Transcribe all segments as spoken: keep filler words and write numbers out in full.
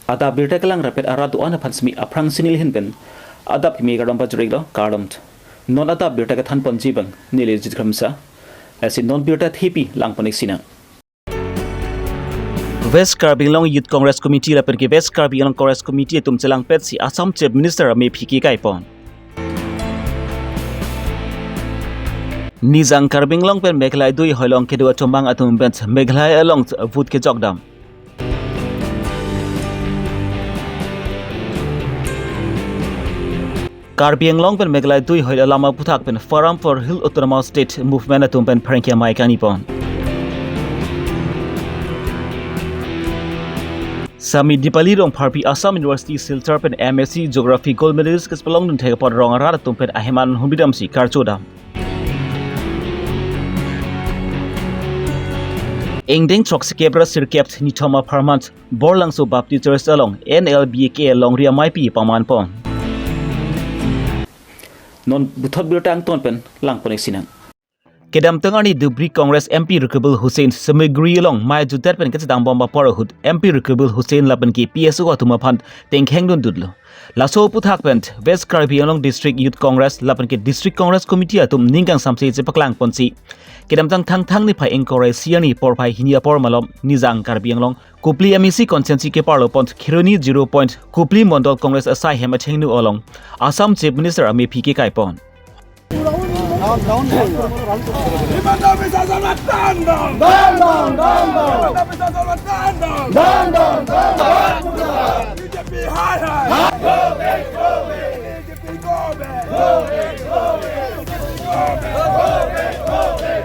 Adap birta kelang rapet arat do-an aphan semi aphrang si neli ahin pen adap kimi kardom pajir-iklo, kardom. Non adap birta kethan ponji abang neli Jit Kramsa. Lasi non birta thepi lang pon-ik sinang. West Karbi Anglong Youth Congress Committee lapen ke West Karbi Anglong Congress Committee atum chelangpet si Assam Chief Minister amephi kekai pon. Nijang Karbi Anglong pen Meghalaya dui hoilong kedo achomang atum pen Meghalaya along vote kejok dam. Karbi Anglong pen Meghalaya dui hoi alam aphuthak pen Forum for Hill Autonomous State Movement atum pen pherangke amei kangni pon. Sami Dipali Rongpharpi Assam University Silchar pen M S C Geography Gold Medalist kachepalongdun thek apot rong arat atum pen ahem an hunbidam si karcho dam. Ingdeng throksi kep ra sirkep nithom apharman Borlangso Baptist Church along N L B A K longri ameipi paman pon. Non puthot birta angton pen lang pon-ik sinang. Kedamtang arni Dhubri Congress M P Raqibul Hussain Samaguri along mei jutdet pen kachedambom apor ahut M P Raqibul Hussain lapen ke P S O atum aphan tengkheng dundutlo. Laso aphuthak pen West Karbi Anglong District Youth Congress lapen ke District Congress Committee atum ning kangsamse chepaklang ponsi kedamtang Thangthang niphai ingkoi ra isi arni porphai hini apor malom Nijang Karbi Anglong Kopili M A C constituency keparlo pon Kheroni zero point Kopili Mondol Congress asai hem athengno along Assam Chief Minister amephi kekai pon. Himanta Biswa Sarma, down, down. Down, down, down, down. Himanta Biswa Sarma, down, down. Down, down, down, down. B J P hai hai. Go back, go back. B J P go back. Go back, go back. Go back, go back.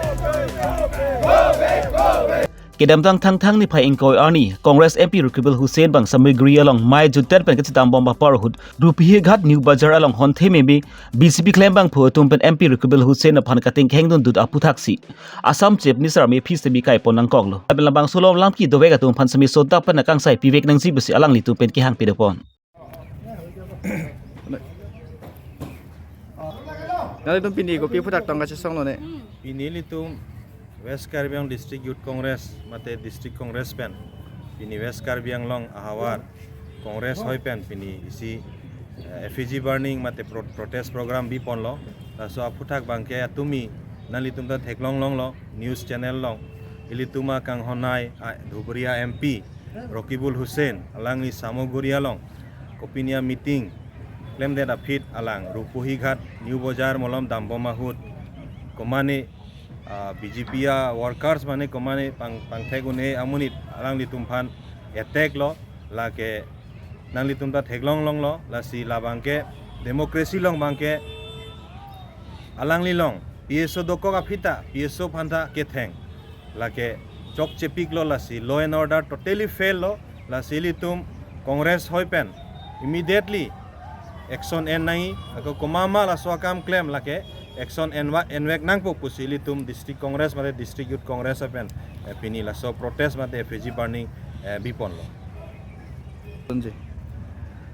Go back, go back. Kedamtang Thangthang niphai ingkoi arni Congress M P Raqibul Hussain abang Samaguri along mei jutdet pen kachedambom apor ahut Rupahighat New Bazar along honthe meme B J P klembangphu atum pen M P Raqibul Hussain aphan katengkheng dundut aphuthak si Assam Chief Minister amephi semi kai pon nangkoklo. Lapen labangso alam kedovek atum aphan semi sodak pen akangsai pivek nangji pusi alanglitum pen kehang pidapon. Nanglitum pini kopi aphuthak tong kachesonglo ne? Pini ilitum West Karbi Anglong District Youth Congress mate District Congress pen pini West Karbi Anglong ahavar Congress hoi pen pini isi, eh, effigy burning mate pro-, protest program biponlo. Laso aphuthak abangke atumi nanglitum ta theklong longlo news channel along. Ilitum akanghon-ai, a, Dhubri a M P Raqibul Hussain alangli Samaguri along kopine a meeting klemdet aphi alang Rupahighat New Bazar malom dambom ahut komane, ah, B J P a workers mane komane pang, pangthek un-e amonit alanglitum aphan attack lo, lake nanglitum ta theklong longlo. Lasi labangke democracy along abangke alangli along P S O dokok aphi ta P S O aphan ta ketheng. Lake chokchepiklo, lasi law and order totally fail lo. Lasi ilitum Congress hoi pen immediately action en nangji, ako komat ma laso akam klem lake action enva-, envek nangpo pusi ilitum District Congress mate District Youth Congress hoi pen, eh, pini laso protest mate effigy burning, eh, biponlo.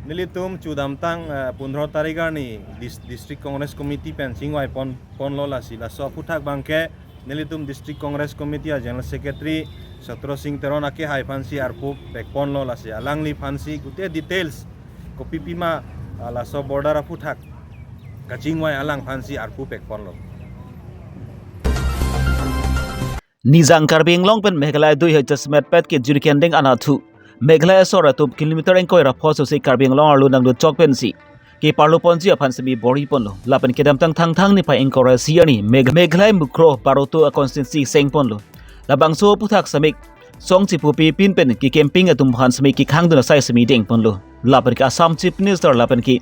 Nelitum kedamtang, eh, pundro tarik arni dis-, District Congress Committee pen chingvai pon, ponlo. Lasi laso aphuthak abangke nelitum District Congress Committee a General Secretary Satro Singh Teron akehai aphansi arpu pekponlo, lasi alangliphansi gute details kopi pima, ah, laso border aphuthak kachingvai alangphansi arpu pekponlo. Nijang Karbi Anglong pen Meghalaya dui hoi chesmet pet ke jirikindeng anathu Meghalaya asor atum kilometer ingkoi ra pho sose Karbi Anglong arlo nangdun chok pensi keparlo ponji aphan semi bor-i ponlo. Lapen kedamtang Thangthang niphai ingkoi ra isi arni Megh-, Meghalaya Mukroh Baroto a constituency seng ponlo. Labangso aphuthak semi song chipupi pin pen ke camping atum aphan semi kekhang dun asai semi deng ponlo. Lapen ke Assam Chief Minister lapen ke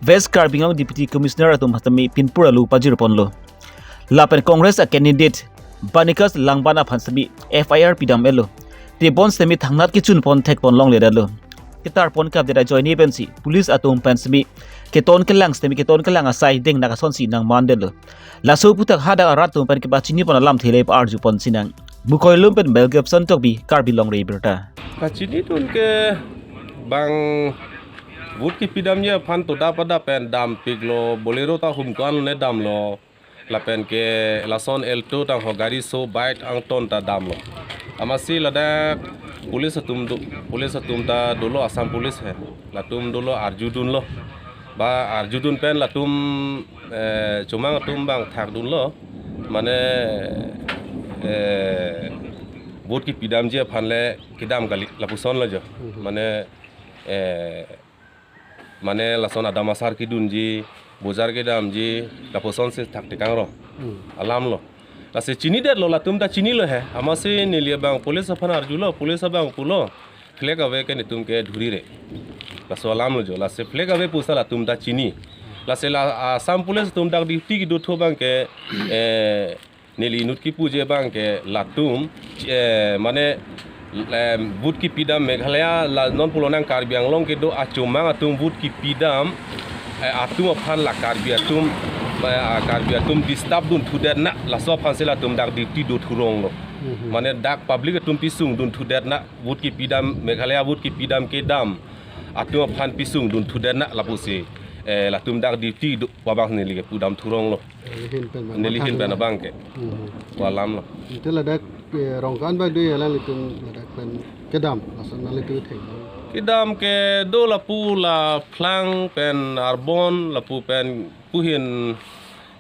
West Karbi Anglong Deputy Commissioner atum aphan semi pinpur alu pajir ponlo. Lapen Congress a candidate Banikas Langban aphan semi F I R pidam-etlo. Tebon semi thangnat kechun pon thek pon longledetlo. Ketar pon kapdet ajoine pensi police atum pen semi keton kelang semi keton kelang asai deng nang asonsi nangmandetlo. Laso aphuthak hadak arat atum pen kepachini pon alamthe le pa-arju pon sinang. Mukhoilum pen Mel Gibson Tokbi, Karbi Longri Abirta. Kachinidun ke bang vote kepidamji aphan toda pada pen dampiklo, Bolero ta hum ko-an ne damlo. Lapen ke lason Alto tangho gari so bike angton ta damlo. Amatsi ladak Police atum do, police atum ta dolo, Assam Police he. Latum dolo arjudunlo. Ba arjudun pen latum, eh, Chomang atum bang thakdunlo. Mane, eh, vote kipidamji aphan le kedam kali, lapusonlo jo. Mhm. Mane, eh, mane lason adam asar kedunji, bojar kedamji, lapusonsi thakthik kangrong. Hmm. Alamlo. Lasi chinidetlo, latum ta chinilo he. Amatsi neli abang police aphan arjulo, police abang pulo, flag ave ke netum ke dhurire. Laso alamlo jo. Lasi flag ave pusi latum ta chini. Lasi la Assam Police atum dak duty kedothu abang ke, eh, neli inut kipuji abang ke latum, eh, mane, eh, vote kipidam Meghalaya la non pulo nang Karbi Anglong kedo a-Chomang atum vote kipidam, eh, atum aphan la Karbi atum, eh, Karbi atum disturb dunthudet na, laso aphansi latum dak duty dothuronglo. Mhm. Mane dak public atum pisung dunthudet na, vote kipidam, Meghalaya vote kipidam kedam atum aphan pisung dunthudet na lapusi, eh, latum dak duty do, wabang neli ke pudam thuronglo. Neli ahin pen bang. Neli ahin pen abang ke. Hmm. Walamlo. Ante ladak, eh, rong ko-an bang do alanglitum ladak pen kedam, lason nanglitum theng. Kedam ke do lapu la Phlang pen Arbon, lapu pen puhin,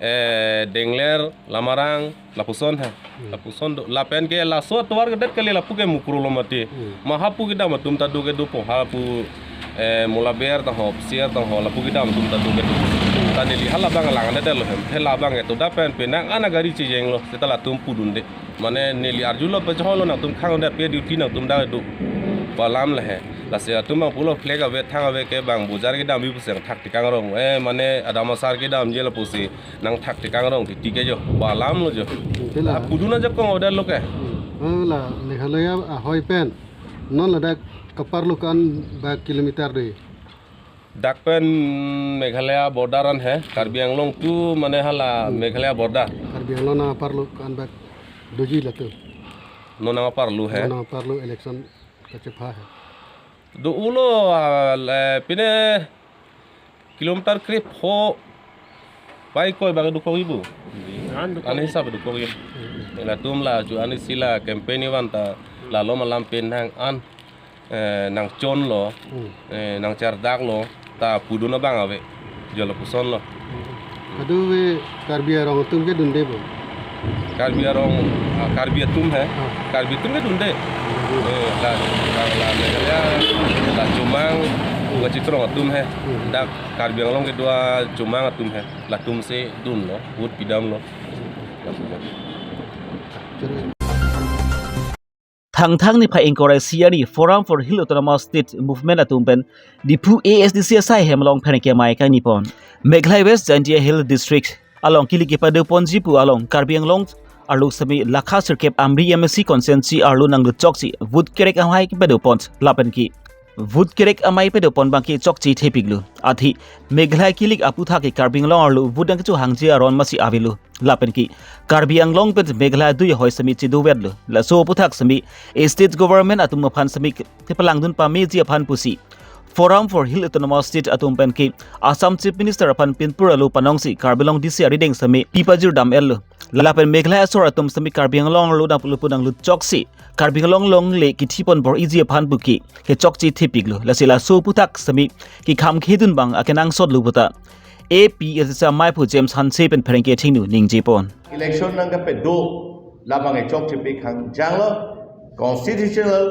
eh, Dengler, Lamarang, lapuson he. Hmm. Lapuson do. Lapen ke laso atovar kedet kali, lapu ke Mukroilo mati. Hmm. Ma hapu kedam atum ta do kedo po, hapu, eh, Molaber tangho, Psiar tangho, lapu kedam atum ta do kedo. Ta neli halabang langdedetlo hem. He labang ke to dak pen penang ana gari chejenglo. Seta latum pudunde. Mane neli arjulo, pacheholo, nangtum khang undet, pe duty nangtum dak do. Walamlo he. Lasi atum bang pulo flag ave, thang ave ke bang bojar kedamji pusi thakthik kangrong. Eh, mane adam asar kedamji lapusi nang thakthik kangrong titi ke jo. Walamlo jo. Ante la. Ah, pudun ajakong avedetlo ke. Hmm. Oh, la Meghalaya ahoi pen non ladak kaparlo ko-an bak kilometer do? Dak pen Meghalaya border an he, Karbi Anglong to mane hala Hmm. Meghalaya border. Karbi Anglong nang aparlo ko-an bak doji latum? Non nang aparlo he. Non nang aparlo election kachepha he. Do-olo, ah, le, pine kilometer krepho pai koi bak dokok ibu. An dokok. An hisap dokok ibu. Hmm. Latum la ju an isi la campaign ivan ta la lom alam pen nang an, eh, nangchonlo, Hmm. eh, nangchardaklo, ta pudun abang ave. Jo lapusonlo. Hmm. Kadokave Karbi arong atum ke dunde bo? Karbi arong, ah, Karbi atum he. Ah. Karbi atum ke dunde. Dunde. Eh, la, la, la, la, la Chomang, Hmm. Kachikro atum he. Hmm. Dak Karbi Anglong kedo a-Chomang atum he. Latumsi dunlo, vote pidamlo. Choro. Thangthang niphai ingkoi ra isi arni Forum for Hill Autonomous State Movement atum pen Diphu A S D C asai hem along pherangke amei kangni pon. Meghalaya West Jaintia Hill District along kilik kepado ponji pu along Karbi Anglong arlo semi lakha sirkep Amri M A C constituency arlo nanglut chokche vote kerek amei kepado pon lapen ke vote kerek amei pado pon abang ke chokche thepiklo. Athe Meghalaya kilik aphuthak ke Karbi Anglong arlo vote nangkechohangji aron masi avelo. Lapen ke Karbi Anglong pen Meghalaya dui ahoi semi chedovetlo. Laso aphuthak semi state government atum aphan semi kepalangdun pameji aphan pusi Forum for Hill Autonomous State atum pen ke Assam Chief Minister aphan pinpur alo panongsi Karbi Anglong D C arideng semi pipajirdam-etlo. Lapen Meghalaya asor atum semi Karbi Anglong arlo nangpulupu nanglut chokche Karbi Anglong longle kithi pon bor-iji aphan pu ke kechokche thepiklo. Lasi laso aphuthak semi kekham khedun abang akenangsotlo puta A P H L C ameiphu James Hanse pen pherangke athengno ningje pon. Election nangkepado labang e chokche pik hangjanglo, constitutional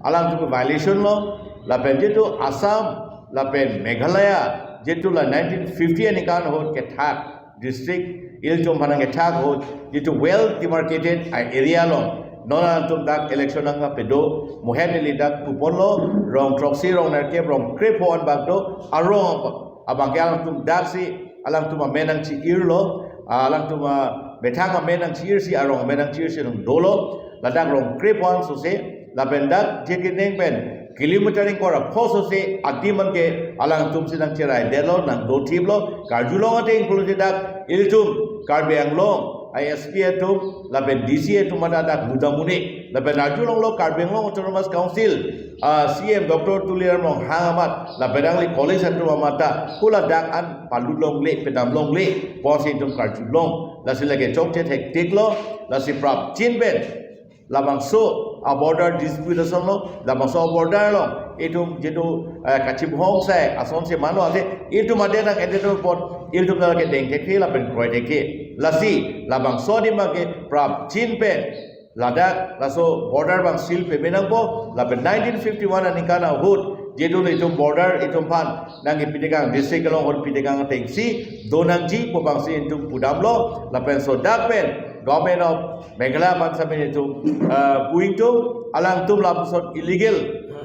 alangtum violation lo, lapen jitu Assam lapen Meghalaya jitu la nineteen fifty aningkan ahut kethak district, Ilchom aphan nangkethak ahut jitu well demarcated a-area along non alangtum dak election nangkepado, mohen neli dak puponlo, rong throksi, rong nerkep, rong krepho an bak do, arong abang ke alangtum daksi, alangtum amen nangchi-irlo, ah, alangtum amethang amen nangchi-irsi, arong amen nangchi-irsi along dolo, ladak rong krepho an sose, lapen dak Jekineng pen kilometer ingkoi ra pho sose, adim an ke alangtumsi nangcheraidetlo, nangdothiplo, karjulong ateng pulote dak Ilchom, Karbi Anglong, I S P atum, lapen D C atum mata dak muda mune, lapen arjulonglo Karbi Anglong Autonomous Council, ah, C M Doctor Tuliram Ronghang amat, lapen alangli college atum amat ta, hula dak an palut longle, pedam longle, pusi itum karjulong, lasi lake chokche thektiklo, lasi prapjin pen Labangso a-border dispute asonlo, labangso a-border along itum jitu, eh, kachibhong sai asonsi manlo ate, itum adet nang edet apot itum ta kedeng thekthe lapen kroi thekthe. Lasi labangso adim abangke prapjin pen ladak laso border abang seal peme nangpo, lapen nineteen fifty-one aningkan ahut jitu itum border itum aphan nangkepi tekang, district along ahut pi tekang atengsi do nangji pu abangsi itum pudamlo, lapen laso dak pen Government of Meghalaya aphan sitame itum, ah, pu ingtung, alangtum lapuson illegal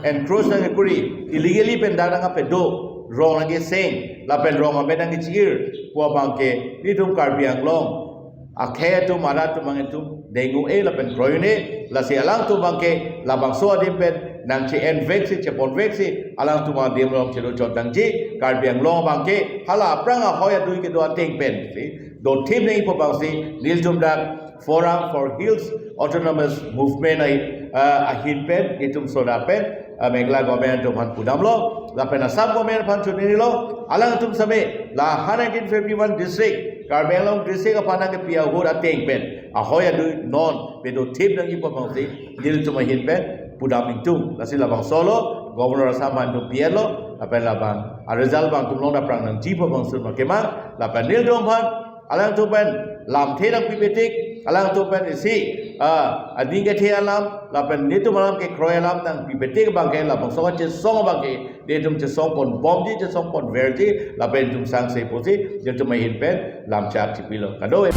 encroach nangkekuri, illegally pen dak nangkepedo, rong nangkeseng, lapen rong amen nangkechir pu abangke itum Karbi Anglong akhei atum, arat atum abang itum deng un-e lapen kroi un-e, lasi alangtum abangke labangso adim pen nangche-enveksi, cheponveksi, alangtum adim along chedo chot nangji. Karbi Anglong abangke hala aphrang ahoi adui kedo ateng pensi dothip nangji pu abangsi nelitum dak Forum for Hills Autonomous Movement ahi, ah, ahin pen itum soda pen, ah, Meghalaya government atum aphan pudamlo, lapen Assam government aphan chonilo, alangtum sitame la ha nineteen fifty-one district, Karbi Anglong district aphan nangkepi ahut ateng pen ahoi adui non pedothip nangji pu abangsi nelitum ahin pen pudam ingtung. Lasi labangsolo Governor Assam aphan itum pi-etlo, lapen labang a-result abang itum along dak aphrang nangji pu abang sur ma kemang, lapen nelitum aphan alangtum pen lamthe nangpipe tik, alangtum pen isi, ah, aning kethe alam, lapen nelitum alam kekroi alam nangpipe tik abangke labangso kachesong abangke nelitum chesong ponbomji, chesong ponverji, lapen itum sangse pusi nelitum ahin pen lamchak chipilo. Kado.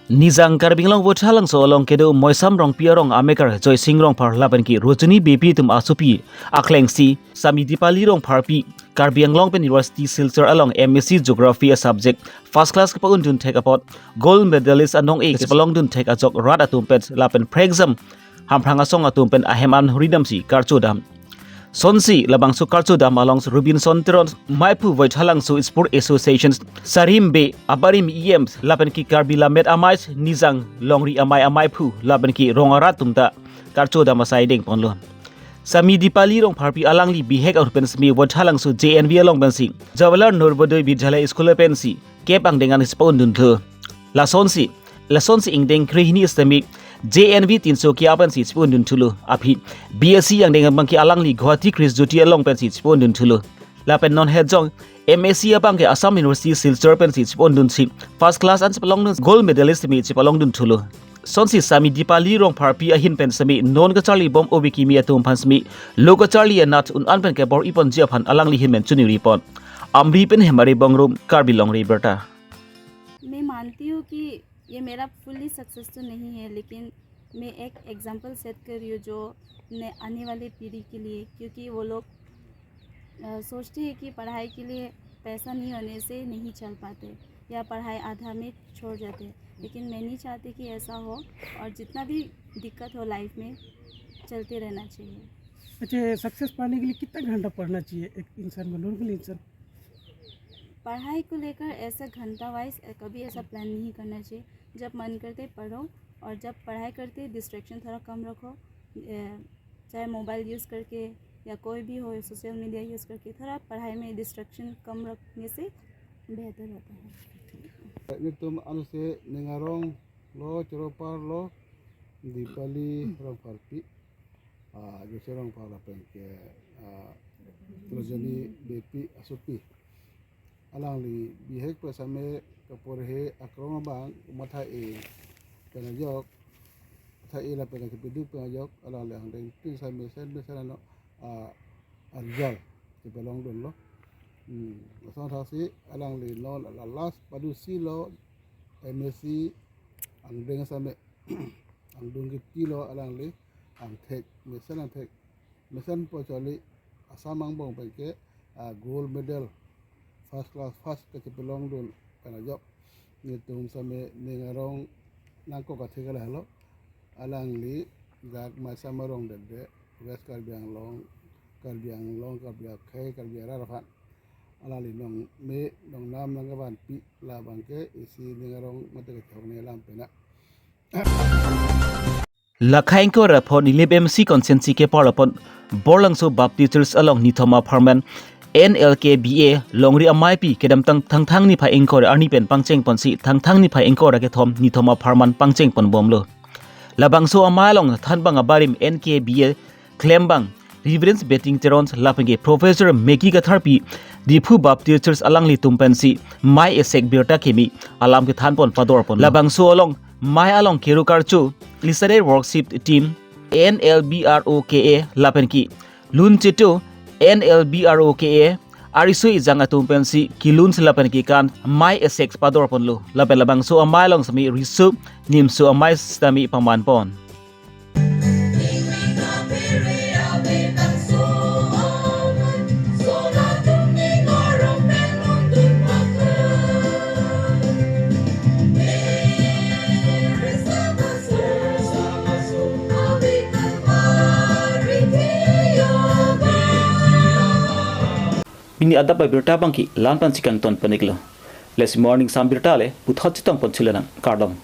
Nijang Karbi Anglong Vothatlangso along kedo Moisam Rongpi arong amekar Joysing Rongphar lapen ke Rojini Beypi atum asopi aklengsi Sami Dipali Rongpharpi, Karbi Anglong pen University Silchar along M S C Geography a-subject first class kepa-undun thek apot gold medalist anong-e kepalongdun thek ajok rat atum pen lapen prekjam Hamphang asong atum pen ahem an huridamsi karcho dam. Sonsi labangso karcho dam along Robinson Teron, Maiphu Vothatlangso Sport Association, Sarim Bey, abarim E M lapen ke Karbi Lammet Amei, Nijang Longri Amei amaiphu lapen ke rong arat atum ta karcho dam asai dengponlo. Sami Dipali Rongpharpi alangli bihek ahut pen sitame Vothatlangso J N V along pensi Jawaharlal Navodaya Vidyalaya School pensi kep angdeng an chepa-undunlo. Lasonsi, lasonsi ingdeng krehini sitame J N V Tinsukia pensi chepa-undunthulo. Aphi B S C angdeng abangke alangli Guwahati Krish Jyoti along pensi chepa-undunthulo. Lapen non hejong M S C abangke Assam University Silchar pensi chepa-undunsi first class an chepalongdun, gold medalist sitame chepalongdunthulo. Sonsi Sami Dipali Rongpharpi ahin pen sitame non kacharlibom ove kimi atum aphan sitame lo kacharli anat un-an pen kebor-iponji aphan alangli ahin pen choningri pon. Amri pen Hemari Bongrung, Karbi Longri Abirta. मैं मानती हूँ कि ये मेरा fully success तो नहीं है, लेकिन मैं एक एग्जांपल सेट कर रही हूँ जो ने आने वाली पीढ़ी के लिए, क्योंकि वो लोग अ, सोचते हैं कि पढ़ाई के लिए पैसा नहीं होने से नहीं चल पाते या पढ़ाई आधा में छोड़ जाते हैं, लेकिन मैं नहीं चाहती कि ऐसा हो, और जितना भी दिक्कत हो लाइफ में, चलते रहना चाहिए। अच्छा, सक्सेस पाने के लिए कितना घंटा पढ़ना चाहिए एक इंसान को, नॉर्मल इंसान? पढ़ाई को लेकर ऐसा घंटा वाइज कभी ऐसा प्लान नहीं करना चाहिए। जब मन करते पढ़ो, और जब पढ़ाई करते डिस्ट्रैक्शन थोड़ा कम रखो, ए, चाहे मोबाइल यूज़ करके या कोई भी हो, सोशल मीडिया यूज़ करके थोड़ा पढ़ाई में डिस्ट्रैक्शन कम रखने से बेहतर रहता है। Netum ansi ning arong lo, choro par lo, Dipali Rongpharpi, ah, Joysing Rongphar lapen ke, ah, Rojini Beypi asopi. Alangli bihek pen sitame kaporhe akrong abang matha-e pen ajok, matha-e lapen kachepeduk pen ajok, alangli angdeng tin sitame mesen mesen ano, ah, a-result chepalongdunlo. Hmm, lason thaksi alangli non la last padusi lo M S C angdeng sitame angdeng kiti lo alangli angthek, mesen angthek, mesen pu charli Assam angbong pen ke, ah, gold medal first class first kachepalongdun pen ajok. Netum sitame ning arong nangkok atheke lahelo. Alangli dak Maisam arong dede, West Karbi Anglong, Karbi Anglong, Karbi akhei, Karbi arat aphan alangli nong me nong nam nangkevanpi, labangke isi ning arong mate kethok ne lam pena. Lakha ingkoi ra pho Nilip M C constituency kepar apot Borlangso Baptist Church along nithom apharman N L K B A Longri Ameipi kedamtang Thangthang niphai ingkoi ra arni pen pangcheng ponsi Thangthang niphai ingkoi ra kethom nithom apharman pangcheng ponbomlo. Labangso amei along thanbang abarim N K B A klembang Reverend Beting Teron lapen ke Professor Maggie Katharpi, Diphu Baptist Church alanglitum pensi mei esek birta keme alam kethanpon padorpon. Labangso along mei along keru karcho Israel Worship Team, N L B R O K A lapen ke Luncheto, N L B R O K A, ariso ejang atum pensi kelun lapen kekan mei esek padorponlo. Lapen labangso amei along sitame riso nimso amei sitame pamanpon. Pini adap abirta abangke la-an pensi kangton pon-iklo. Lasi morning sam birta le puthot chetongpon thulo nang, kardom.